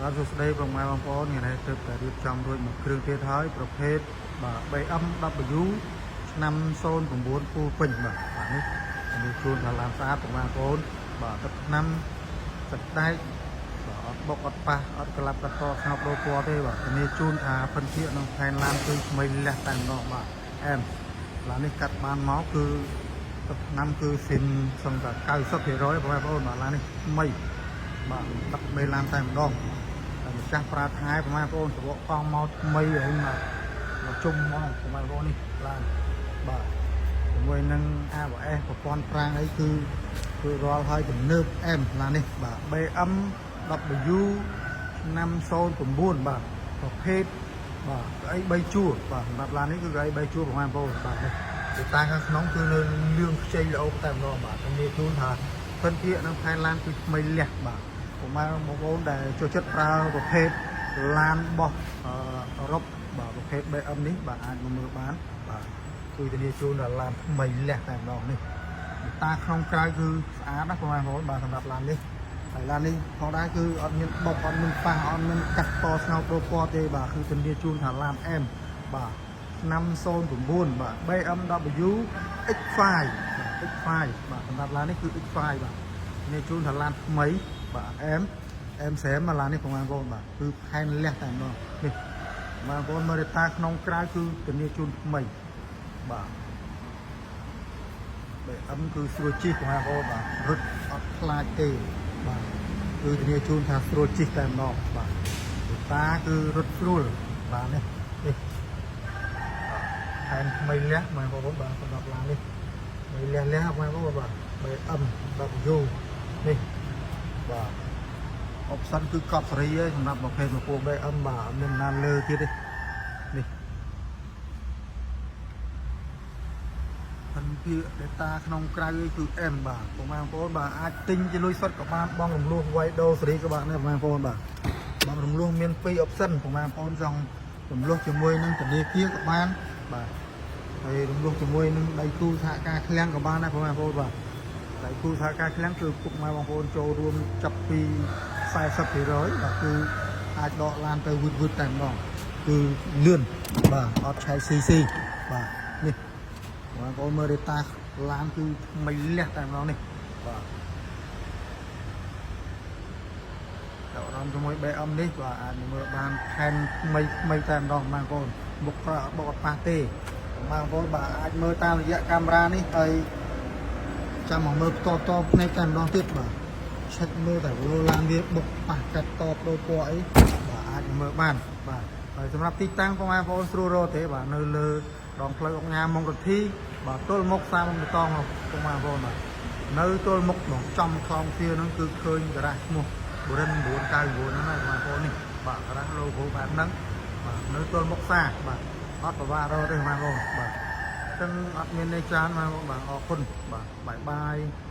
បាទសួស្តីប្រិយមិត្តបងប្អូនថ្ងៃនេះទើបតែរៀបចំរួចមួយគ្រឿងទៀតហើយប្រភេទបាទ BMW ឆ្នាំ09ពូពេញបាទបាទនេះនេះជូនថាឡានស្អាតបងប្អូនបាទទឹកឆ្នាំទឹកដែកបាទអត់បុកអត់ប៉ះអត់ក្លាប់កតស្ងប់ដូរពណ៌ទេបាទធានាជូនថាភិនភាគនិងផែនឡានគឺថ្មីលះតែម្ដងបាទអែមឡាននេះកាត់បានមកគឺទឹកឆ្នាំគឺស៊ីនសឹងតែ90%បងប្អូនបាទឡាននេះថ្មីបាទដឹកមេឡានតែម្ដង តែម្ចាស់ប្រើថែប្រហែលបងប្អូនសបកកង់មកថ្មីហើយមកមកជុំមកប្រហែលបងប្អូននេះឡើងបាទជាមួយនឹង ABS ប្រព័ន្ធហ្វ្រាំងអីគឺគឺរាល់ហើយទំនើបអែមឡាននេះបាទ BMW ឆ្នាំ09បាទប្រភេទបាទកៅអី3ជួរបាទសម្រាប់ឡាននេះគឺកៅអី3ជួរប្រហែលបងប្អូនបាទនេះទីតាំងខាងក្នុងគឺនៅលឿងខ្ចីល្អតែម្ដងបាទធានាជូនថាភិនភាគនិងផែនឡានគឺថ្មីលះបាទ ពុកម៉ែបងប្អូនដែលចូលចិត្តប្រើប្រភេទឡានបោះអឺអឺរ៉ុបបាទប្រភេទ BM នេះបាទអាចមកមើលបានបាទគឺធានាជូនដល់ឡានថ្មីលះតែម្ដងនេះតាក្នុងក្រៅគឺស្អាតណាស់ពុកម៉ែបងប្អូនបាទសម្រាប់ឡាននេះហើយឡាននេះផងដែរគឺអត់មានបុកអត់មានប៉ះអត់មានកាត់តស្ងោប្រូពណ៌ទេបាទគឺធានាជូនថាឡានអែមបាទឆ្នាំ09បាទ BMW X5 បាទ X5 បាទសម្រាប់ឡាននេះគឺ X5 បាទនេះជូនថាឡានថ្មីបាទអែមអែមស្រែមមកឡាននេះបងប្អូនបាទគឺផែនលះតែម្ដងនេះបងប្អូនមើលតាក្នុងក្រៅគឺធានាជូនថ្មីបាទ BM គឺស្រួលជិះបងប្អូនបាទរត់អត់ខ្លាចទេបាទគឺធានាជូនថាស្រួលជិះតែម្ដងបាទតាគឺរត់ស្រួលបាទនេះនេះផែនថ្មីលះបងប្អូនបាទសម្រាប់ឡាននេះថ្មីលះលះបងប្អូនបាទ BMW នេះបាទ option គឺកប់សេរីហើយសម្រាប់ប្រភេទពពួក BM បាទអត់មានណាលើទៀតទេនេះភិនភាគ data ក្នុងក្រៅគឺ M បាទបងប្អូនបាទអាចទិញជាលុយសុទ្ធក៏បានបងរំលោះវាយដូរសេរីក៏បានដែរបងប្អូនបាទបងរំលោះមាន2 option បងប្អូនចង់រំលោះជាមួយនឹងធនាគារក៏បានបាទហើយរំលោះជាមួយនឹងដៃគូសហការឃ្លាំងក៏បានដែរបងប្អូនបាទដៃគូសហការឃ្លាំងគឺពុកម៉ែបងប្អូនចូលរួមចាប់ពី40%បាទគឺអាចដកឡានទៅវឺតវឺតតែម្ដងគឺលឿនបាទអត់ឆែក CC បាទនេះបងប្អូនមើល data ឡានគឺថ្មីលះតែម្ដងនេះបាទដករំជាមួយ BM នេះបាទអាចមើលបានផែនថ្មីថ្មីតែម្ដងបងប្អូនមុខក្រោយអត់បុកអត់ប៉ះទេបងប្អូនបាទអាចមើលតាមរយៈកាមេរ៉ានេះហើយចាំមកមើលផ្ទាល់ផ្ទាល់ភ្នែកតែម្ដងទៀតបាទឆែកមើលតែលោឡានវាបុកប៉ះកាត់តបដូរពណ៌អីបាទអាចមើលបានបាទហើយសម្រាប់ទីតាំងបងប្អូនស្រួលរកទេបាទនៅលើដងផ្លូវអង្គញាម៉ុងរទ្ធីបាទទល់មុខសាមុខតងបងប្អូនបាទនៅទល់មុខបងចំខ្លោងទ្វារហ្នឹងគឺឃើញការ៉ាស់ឈ្មោះបុរិន999ហ្នឹងហើយបងប្អូននេះបាទការ៉ាស់ logo បែបហ្នឹងបាទនៅទល់មុខផ្សារបាទអត់ពិបាករកទេបងប្អូនបាទអញ្ចឹងអត់មានន័យច្រើនបងប្អូនបាទអរគុណបាទ bye bye.